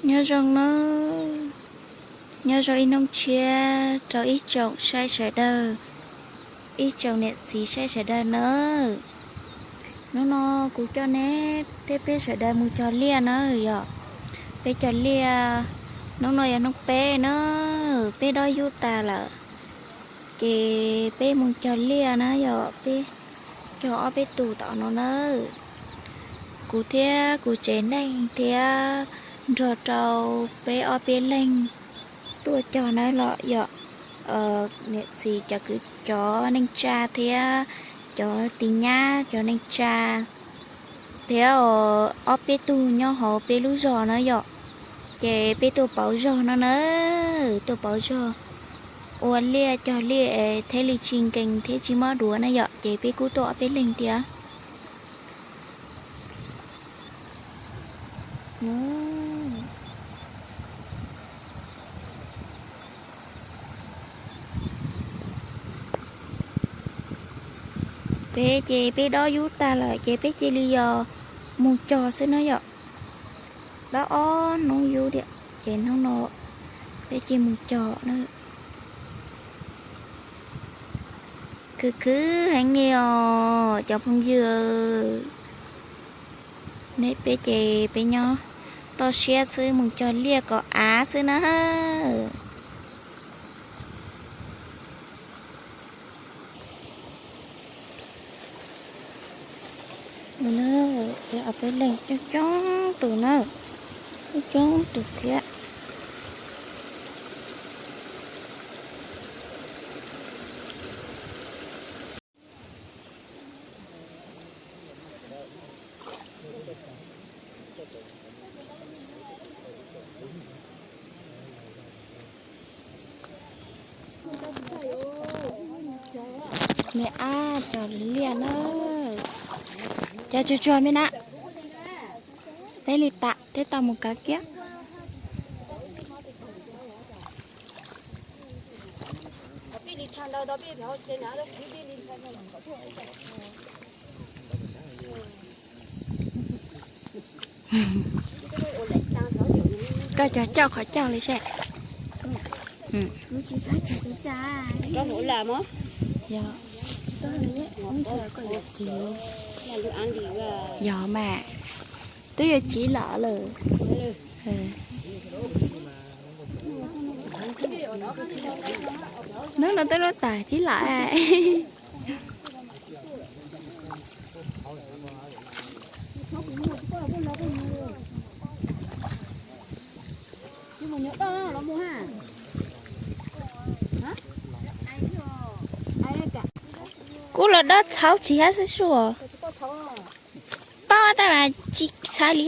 Nyob zoo nawb, nyob zoo ib hnub tshiab rau ib tsoom saib sawv daws, ib tsoom niam txiv saib sawv daws nawb. Hnub no kuv coj neb thiab peb sawv daws mus cog liaj nawb yom. Peb cog liaj, hnub no yog hnub peb nawb, peb dob yub tas lawm, ces peb mus cog liaj na yom, peb cog ob peb tug tom no nawb. Kuv thiab kuv tsev neeg thiab nrog rau peb ob peb leeg tuaj cog na los yom, niam txiv cov kwv cov neej tsa thiab cov tis nyab cov neej tsa thiab ob peb tug nyob hauv peb lub zos na yom. Ces peb tuaj pauv zog no na, tuaj pauv zog ua liaj cog liaj es thiaj li tsis nkees thiab tsis mob duav na yom, ces peb kuj tuaj ob peb leeg thiab. Peb ces peb dob yub tag lawm ces peb cia li yog mus cog xwb na yom. Dob ob hnub yub tiam ces hnub no peb cia mus cog na. Khwv khwv heev li os cov phooj ywg. Nej peb ces peb nyob toj siab xwb, mus cog liaj kom av xwb na. Peb leeg coob coob tus na, coob coob tus thiab. Niam ab cog liaj na, cog tsuag tsuag me na, peb li tam thiab tau mus kav kiab. Koj cog coj qhov coj li seb. Yog, yog mas, twb yuav tsiv lawm lawm. Hnub no twb lub tas tsiv lawm. Kuv los dob txhauv tsis hab xwb suas. Paub tab mas tsis txhawj li.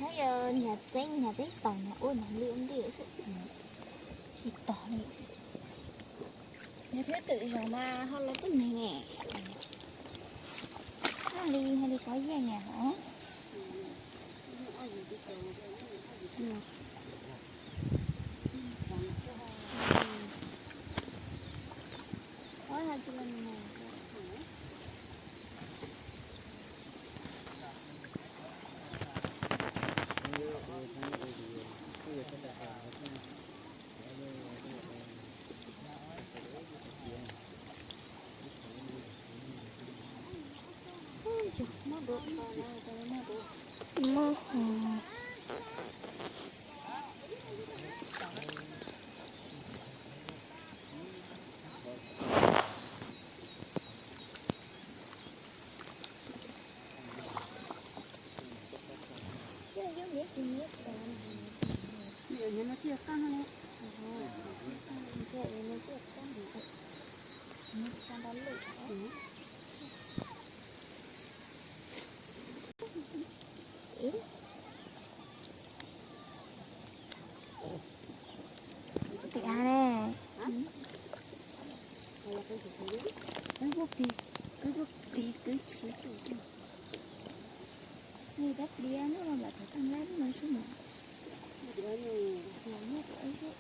Nyob yog nyag txeeb nyag teb tos nyag ua nyag lwj ntej xwb, tsis tos li. Yog thiab twm zaum mas ho los tub neeg ne. Li hais li kov yeej niam hov. Tim a ne. Wb muaj pig, wb muaj pig kwv tsis tus coj. Nws dab diab no mas thaum tag lab no xwb mas. Yam no tus ib xub.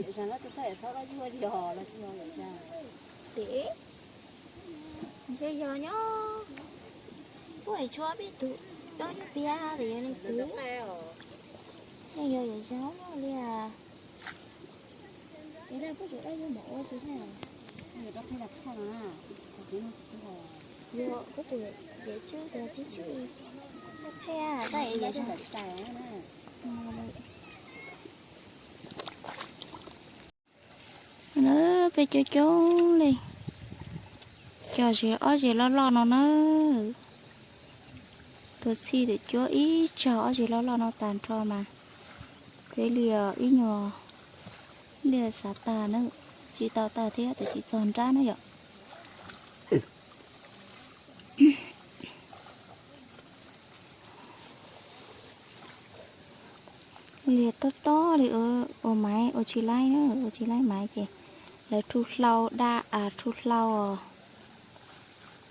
Yam zag no tus thaj yam xob dab yuag yog los tsis yog yam zag. Tes ntshe yog nyob puag tshuab peb tus dab yuag piab tes yog leej twg. Xyov yog yam zag li. Ces lawv kuj tsuas dab yuag npaum ua tsis tau. Yuav kuj tsuas yam tswb tas tib tswb thiab, tab es yam zag. Na, peb coob coob li, cog zes ob zes loj loj no na. Tuaj txhij tam cuab ib tsag ob zes loj loj no tag nrho mas thiaj li ib nyuag liaj xav tag na, tsis tau tag thiab tab sis txog nrab na yom. Liaj tob tob li ua maiv ua tsis laib na, ua tsis laib maiv ces lawv rhu hlau da, rhu hlau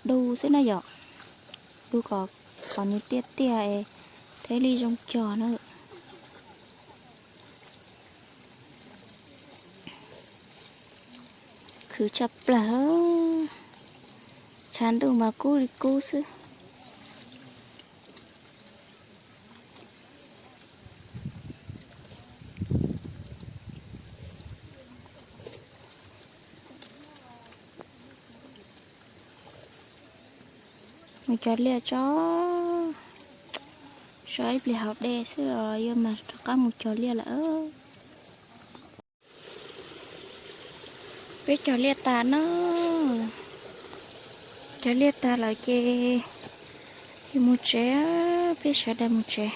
du xwb na yom, du kom qhov nws tiaj tiaj es thiaj li zoo cog na. Khwv tshaj plaws, tshav ntuj mas kub li kub xwb. Mus cog liaj tso, so ib pliag haus dej xwb los yuav mas rov qab mus cog liaj lawm. Peb cog liaj tas na, cog liaj tas lawm ces yuav mus tsev, peb sawv daws mus tsev.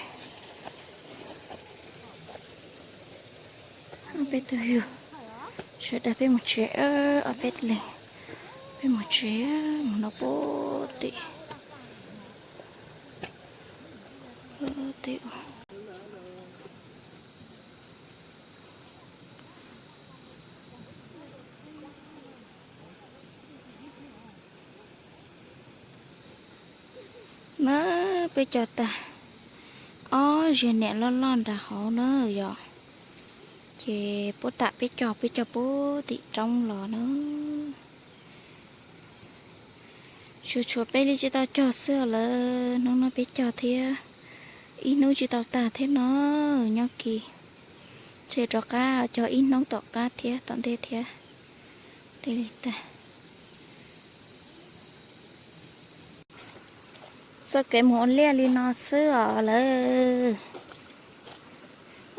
Peb tug yug sawv daws peb mus tsev, ob peb leeg peb mus tsev, mus no puag tim, puag tim. Na, peb cog tas ob zeg niam loj loj nram hauv na yom, ces puab tam peb cog, peb cog puag tim roob los na. Tshuav tshuav peb li tsis tau cog xwb lawm, hnub no peb cog thiab, ib hnub tsis tau tag thiab no, nyob kis tseg rov qab cog ib hnub tom qab thiab tom ntej thiab. Tej li tag. Txoj kev mus ua liaj li no xwb os lawm.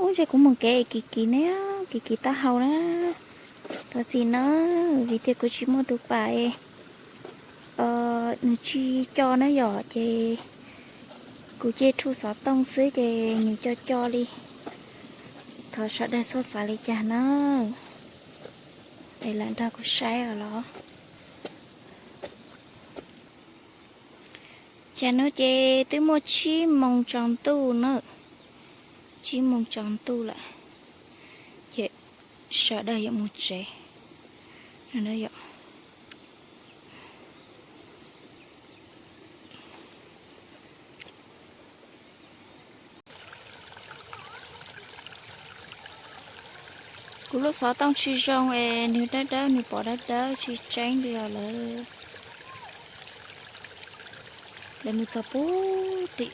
Ub, ntshe kuv mus kev kim kim ne, kim kim taub hau na. Thov txim na, vim tias kuv tsis muaj tus pam, nws tsis co na yom, ces kuv cia rhu xov tooj xwb ces nws co co li. Thov sawv daws txhob xav li cas na, es lam nrog kuv saib os los. Tsam no ces twb muaj tsib moos tsaus ntuj na, tsib moos tsaus ntuj lawm, ces sawv daws yuav mus tsev. Kuv lub xov tooj tsis zoo es nws dawb dawb, nws pom dawb dawb tsis tseeb li os lawm. Lawv mus txog puag tim